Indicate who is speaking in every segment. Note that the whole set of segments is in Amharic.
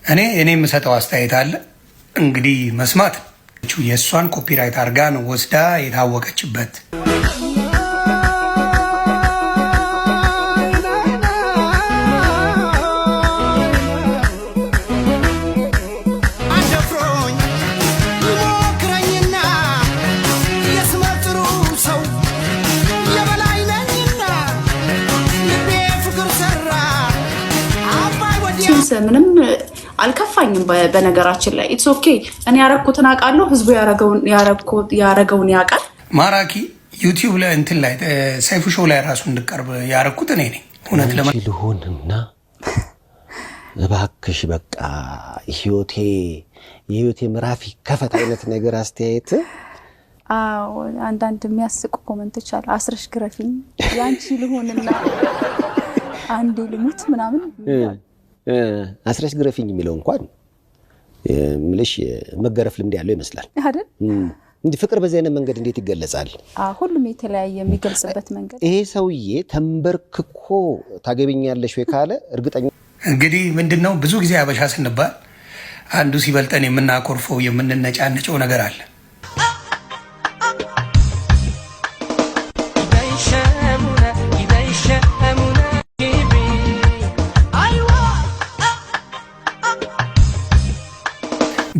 Speaker 1: እኔ የምሰጠው አስተያየት አለ፣ እንግዲህ መስማት። የእሷን copyright አድርጋ ነው ወስዳ የታወቀችበት።
Speaker 2: አደፍሮኝ ይሞክረኝና የስመ ጥሩ ሰው የበላይ ነኝና ልቤ ፍቅር ሰራ አባይ ወዲያ።
Speaker 3: Since ምንም አልከፋኝም። በነገራችን ላይ it's okay። እኔ ያረግኩትን አውቃለሁ። ህዝቡ ያረገውን ያውቃል።
Speaker 1: ማራኪ YouTube ላይ እንትን ላይ ሰይፉ show ላይ ራሱ እንድቀርብ ያረኩት እኔ ነኝ። እውነት ለመ
Speaker 4: አንቺ ልሁንና እባክሽ በቃ የህይወቴ ምዕራፍ ይከፈት አይነት ነገር አስተያየት።
Speaker 5: አዎ፣ አንዳንድ የሚያስቁ comment ኦች አሉ። አስረሽ ግረፊኝ፣ ያንቺ ልሆንና አንዴ ልሙት ምናምን።
Speaker 4: አስረሽ ግረፊኝ የሚለው እንኳን ምልሽ መገረፍ ልምድ ያለው ይመስላል።
Speaker 5: አይደል?
Speaker 4: እንዲህ ፍቅር በዚህ አይነት መንገድ እንዴት ይገለጻል?
Speaker 5: አዎ፣ ሁሉም የተለያየ የሚገልጽበት መንገድ።
Speaker 4: ይሄ ሰውዬ ተንበርክኮ ታገቢኛለሽ ወይ ካለ እርግጠኛ
Speaker 1: እንግዲህ ምንድን ነው፣ ብዙ ጊዜ አበሻ ስንባል አንዱ ሲበልጠን የምናኮርፈው የምንነጫነጨው ነገር አለ።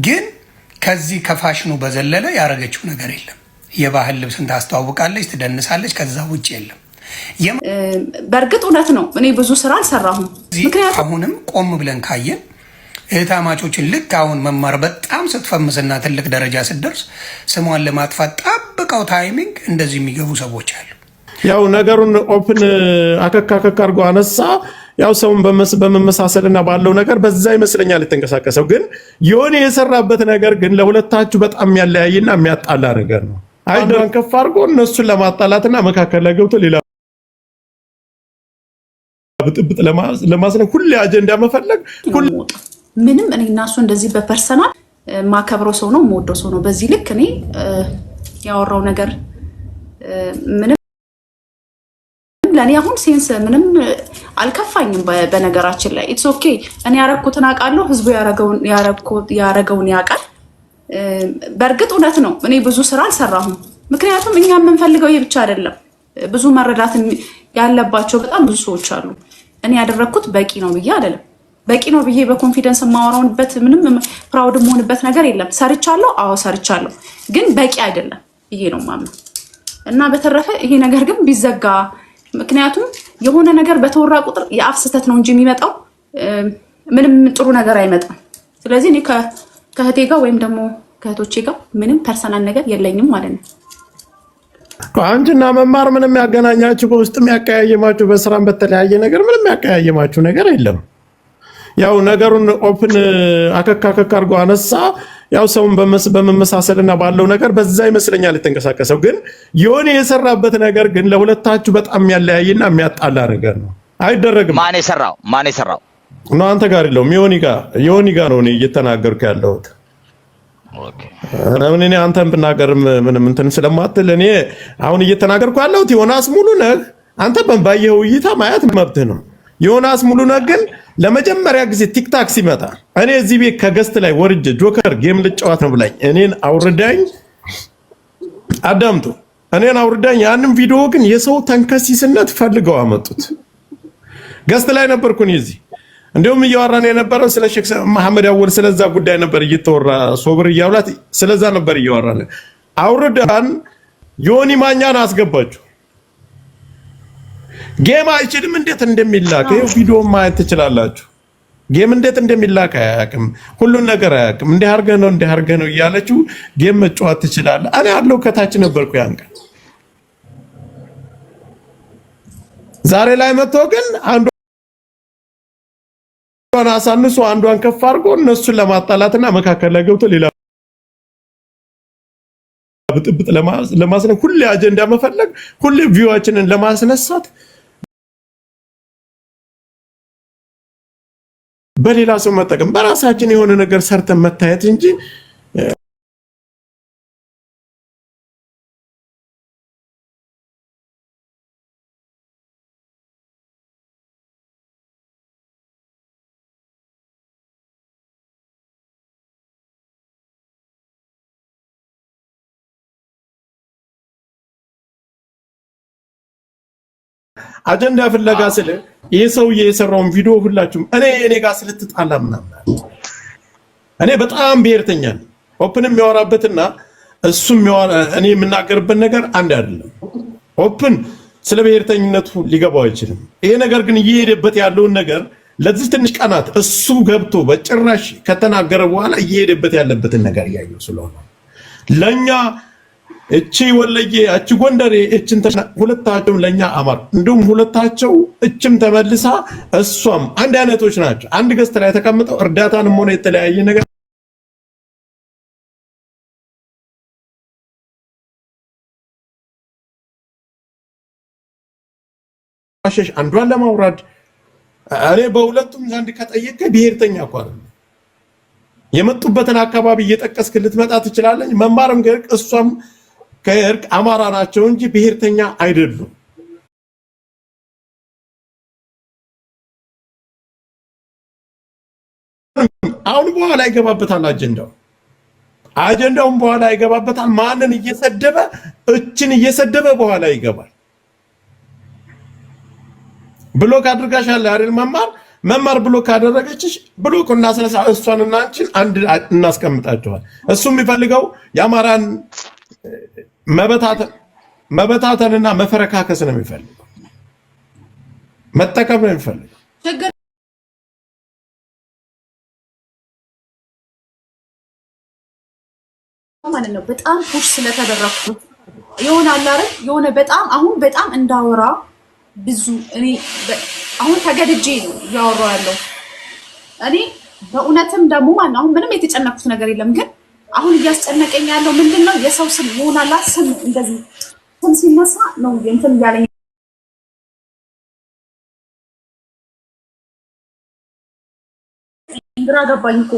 Speaker 1: ግን ከዚህ ከፋሽኑ በዘለለ ያደረገችው ነገር የለም። የባህል ልብስን ታስተዋውቃለች፣ ትደንሳለች። ከዛ ውጭ የለም።
Speaker 3: በእርግጥ እውነት ነው። እኔ ብዙ ስራ አልሰራሁም። ምክንያቱም
Speaker 1: አሁንም ቆም ብለን ካየን እህታማቾችን ልክ አሁን መማር በጣም ስትፈምስና ትልቅ ደረጃ ስትደርስ ስሟን ለማጥፋት ጠብቀው timing እንደዚህ የሚገቡ ሰዎች አሉ።
Speaker 6: ያው ነገሩን open አከክ አከክ አድርጎ አነሳ። ያው ሰውን በመመሳሰልና ባለው ነገር በዛ ይመስለኛል የተንቀሳቀሰው። ግን የሆነ የሰራበት ነገር ግን ለሁለታችሁ በጣም የሚያለያይና የሚያጣላ ነገር ነው። አንዷን ከፍ አድርጎ እነሱን ለማጣላትና መካከል ላይ ገብቶ ሌላ ብጥብጥ ለማስነሳት ሁሌ አጀንዳ መፈለግ።
Speaker 3: ነው የምወጣው። ምንም እኔ እና እሱ እንደዚህ በ personal ማከብረው ሰው ነው፣ የምወደው ሰው ነው። በዚህ ልክ እኔ ያወራው ነገር ምንም ለእኔ አሁን sense ምንም አልከፋኝም። በነገራችን ላይ it's okay። እኔ ያረግኩትን አውቃለሁ። ህዝቡ ያረገውን ያውቃል። በእርግጥ እውነት ነው። እኔ ብዙ ስራ አልሰራሁም። ምክንያቱም እኛ የምንፈልገው ይህ ብቻ አይደለም። ብዙ መረዳት ያለባቸው በጣም ብዙ ሰዎች አሉ። እኔ ያደረግኩት በቂ ነው ብዬ አይደለም። በቂ ነው ብዬ በ confidence የማወራውንበት ምንም proud የምሆንበት ነገር የለም። ሰርቻለሁ፣ አዎ ሰርቻለሁ፣ ግን በቂ አይደለም ብዬ ነው የማምነው። እና በተረፈ ይሄ ነገር ግን ቢዘጋ፣ ምክንያቱም የሆነ ነገር በተወራ ቁጥር የአፍ ስህተት ነው እንጂ የሚመጣው ምንም ጥሩ ነገር አይመጣም። ስለዚህ እኔ ከእህቴ ጋር ወይም ደግሞ ከእህቶቼ ጋር ምንም personal ነገር የለኝም ማለት ነው።
Speaker 6: አንቺና መማር ምንም ያገናኛችሁ በውስጥ የሚያቀያየማችሁ በስራም በተለያየ ነገር ምንም ያቀያየማችሁ ነገር የለም። ያው ነገሩን open አከክ አከክ አድርጎ አነሳ። ያው ሰውን በመመሳሰልና ባለው ነገር በዛ ይመስለኛል የተንቀሳቀሰው። ግን የሆነ የሰራበት ነገር ግን ለሁለታችሁ በጣም የሚያለያይና የሚያጣላ ነገር ነው። አይደረግም።
Speaker 7: ማን የሰራው? ማን የሰራው?
Speaker 6: ነው አንተ ጋር የለውም፣ ዮኒ ጋር ነው እኔ እየተናገርኩ ያለሁት። ለምን እኔ አንተን ብናገርም ምንም እንትን ስለማትል እኔ አሁን እየተናገርኩ ያለሁት ዮናስ ሙሉ ነህ። አንተ ባየኸው እይታ ማየት መብትህ ነው። ዮናስ ሙሉ ነህ ግን ለመጀመሪያ ጊዜ TikTok ሲመጣ እኔ እዚህ ቤት ከ guest ላይ ወርጄ ጆከር game ልጫወት ነው ብላኝ እኔን አውርዳኝ፣ አዳምጡ፣ እኔን አውርዳኝ። ያንን ቪዲዮ ግን የሰው ተንከሲስነት ፈልገው አመጡት። Guest ላይ ነበርኩ እኔ እዚህ። እንዲሁም እያወራን የነበረው ስለ ሼክ መሐመድ አወል ስለዛ ጉዳይ ነበር እየተወራ፣ ሶብር እያውላት ስለዛ ነበር እያወራን። አውርዳን ዮኒ ማኛን አስገባችሁ። Game አይችልም፣ እንዴት እንደሚላክ ይኸው ቪዲዮ ማየት ትችላላችሁ። Game እንዴት እንደሚላክ አያውቅም። ሁሉን ነገር አያውቅም። እንዲህ አድርገህ ነው፣ እንዲህ አድርገህ ነው እያለችው game መጫወት ትችላለህ። እኔ አለው ከታች ነበርኩ ያን ቀን። ዛሬ ላይ መጥቶ ግን አንዷን አሳንሶ አንዷን ከፍ አድርጎ እነሱን ለማጣላትና መካከል ላይ ገብቶ ሌላ ብጥብጥ ለማስነሳት ሁሌ አጀንዳ መፈለግ፣ ሁሌ view ኣችንን ለማስነሳት በሌላ ሰው መጠቀም፣ በራሳችን የሆነ ነገር ሰርተን መታየት እንጂ። አጀንዳ ፍለጋ ስለ ይህ ሰውዬ የሰራውን ቪዲዮ ሁላችሁም እኔ ጋር ስለትጣላ ምናምን አለ። እኔ በጣም ብሔርተኛ ነኝ። ኦፕን የሚያወራበትና እሱ እኔ የምናገርበት ነገር አንድ አይደለም። ኦፕን ስለ ብሔርተኝነቱ ሊገባው አይችልም። ይሄ ነገር ግን እየሄደበት ያለውን ነገር ለዚህ ትንሽ ቀናት እሱ ገብቶ በጭራሽ ከተናገረ በኋላ እየሄደበት ያለበትን ነገር እያየው ስለሆነ ለኛ እቺ ወለዬ እቺ ጎንደሬ እችን ሁለታቸው ለኛ አማር፣ እንዲሁም ሁለታቸው እችም ተመልሳ እሷም አንድ አይነቶች ናቸው። አንድ ገዝት ላይ ተቀምጠው እርዳታንም ሆነ የተለያየ ነገር ሸሽ አንዷን ለማውረድ እኔ በሁለቱም ዘንድ ከጠየቀ ብሔርተኛ እኮ አይደለም። የመጡበትን አካባቢ እየጠቀስክ ልትመጣ ትችላለች። መማርም ከእርቅ እሷም ከእርቅ አማራ ናቸው እንጂ ብሔርተኛ አይደሉም። አሁን በኋላ ይገባበታል አጀንዳው አጀንዳውን በኋላ ይገባበታል። ማንን እየሰደበ እችን እየሰደበ በኋላ ይገባል። Block አድርጋሻል አይደል? መማር block ካደረገችሽ block እናስነሳ፣ እሷን እና አንቺን አንድ እናስቀምጣቸዋል። እሱ የሚፈልገው የአማራን መበታተንና መፈረካከስ ነው የሚፈልገው፣ መጠቀም ነው የሚፈልገው።
Speaker 3: ችግር ማለት ነው። በጣም push ስለተደረግኩ የሆነ አለ አይደል የሆነ በጣም አሁን በጣም እንዳወራ ብዙ እኔ አሁን ተገድጄ ነው እያወራሁ ያለው። እኔ በእውነትም ደግሞ ማለት ነው አሁን ምንም የተጨነኩት ነገር የለም። ግን አሁን እያስጨነቀኝ ያለው ምንድን ነው የሰው ስም ይሆናላ ስም እንደዚህ ስም ሲነሳ ነው እንትን እያለኝ ግራ ገባኝ እኮ።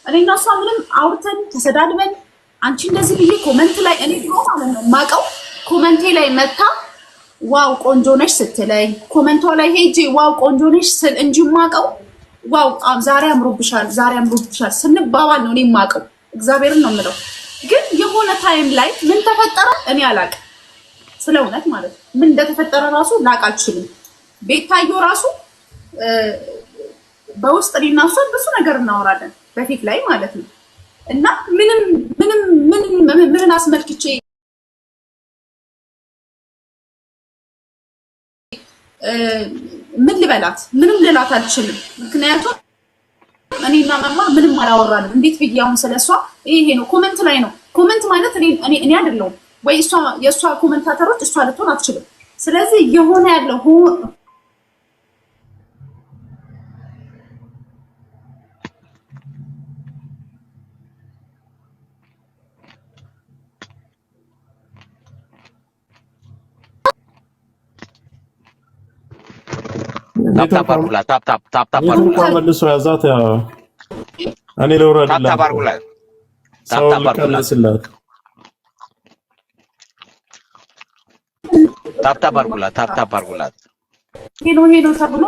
Speaker 3: እኔ እና እሷ ምንም አውርተን ተሰዳድበን አንቺ እንደዚህ ብዬ comment ላይ እኔ ድሮ ማለት ነው የማውቀው comment ኤ ላይ መታ wow ቆንጆ ነሽ ስትለኝ comment ዋ ላይ ሄጄ wow ቆንጆ ነሽ ስል እንጂ የማውቀው wow ዛሬ አምሮብሻል፣ ዛሬ አምሮብሻል ስንባባል ነው እኔ የማውቀው። እግዚአብሔርን ነው የምለው። ግን የሆነ time ላይ ምን ተፈጠረ እኔ አላውቅም፣ ስለ እውነት ማለት ነው። ምን እንደተፈጠረ ራሱ ላውቅ አልችልም። ቤታዮ ራሱ በውስጥ እኔና እሷን ብዙ ነገር እናወራለን በፊት ላይ ማለት ነው። እና ምንም ምንም ምንም ምንን አስመልክቼ ምን ልበላት? ምንም ልላት አልችልም። ምክንያቱም እኔና መማር ምንም አላወራንም። እንዴት ብዬ አሁን ስለሷ ይሄ ነው comment ላይ ነው comment ማለት እኔ እኔ አይደለሁም ወይ እሷ የእሷ commentator ኦች እሷ ልትሆን አትችልም። ስለዚህ የሆነ ያለው
Speaker 7: Tap tap አድርጉላት። Tap tap tap tap
Speaker 6: ኔትወርኳ
Speaker 7: አድርጉላት።
Speaker 6: መልሶ ያዛት። ያ እኔ
Speaker 7: Tap
Speaker 6: ልውረድላት፣
Speaker 7: Tap አድርጉላት።
Speaker 6: ሰው
Speaker 7: Tap tap አድርጉላት።
Speaker 6: ልቀንስላት።
Speaker 7: Tap tap አድርጉላት። Tap tap አድርጉላት።
Speaker 3: ሄዶ ሄዶ ተብሎ